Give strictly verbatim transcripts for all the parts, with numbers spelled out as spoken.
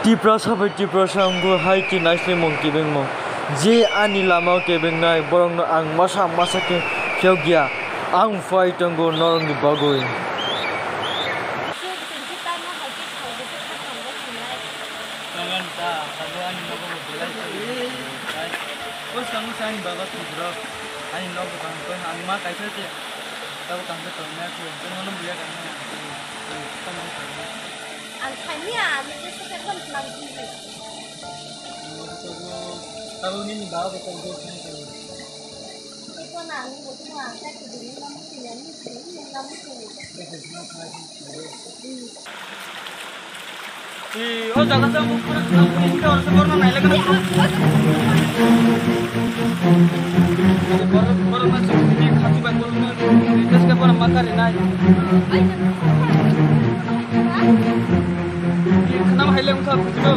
Tiprasa bai Tiprasa wngwi hai khe naisingmung kebengmung. Je ani lama o kebengnai, borokno ang masa masa khe phiyok ya. Ang phai tongo norokni bagwi. Tongan ta, abo ani nogo belai. Bwskango sa ani baba thwirok. Ani nogo tang khe ang ma kaisa se. Tabo tang khe tongnai khe, tongmano buya tang khe. Ang thani ya, ang khe se tang khe. Tabo nini baba tang khe. O jaga sa muk pura sila pura sila orang sekolah nai lagi. Orang orang masuk di kaki bang orang terus ke orang makan nai. Kenapa hai lem kau begitu?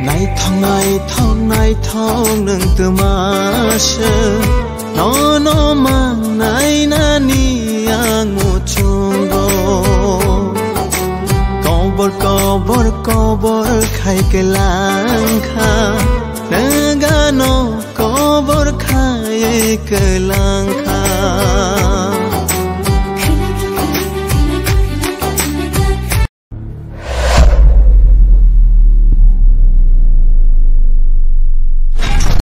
Naithok, naithok, naithok nwng twma se. Nono mangnai nani ang muchungo. Kobor, kobor, kobor khai kwlangkha. Nagano kobor khai kwlangkha.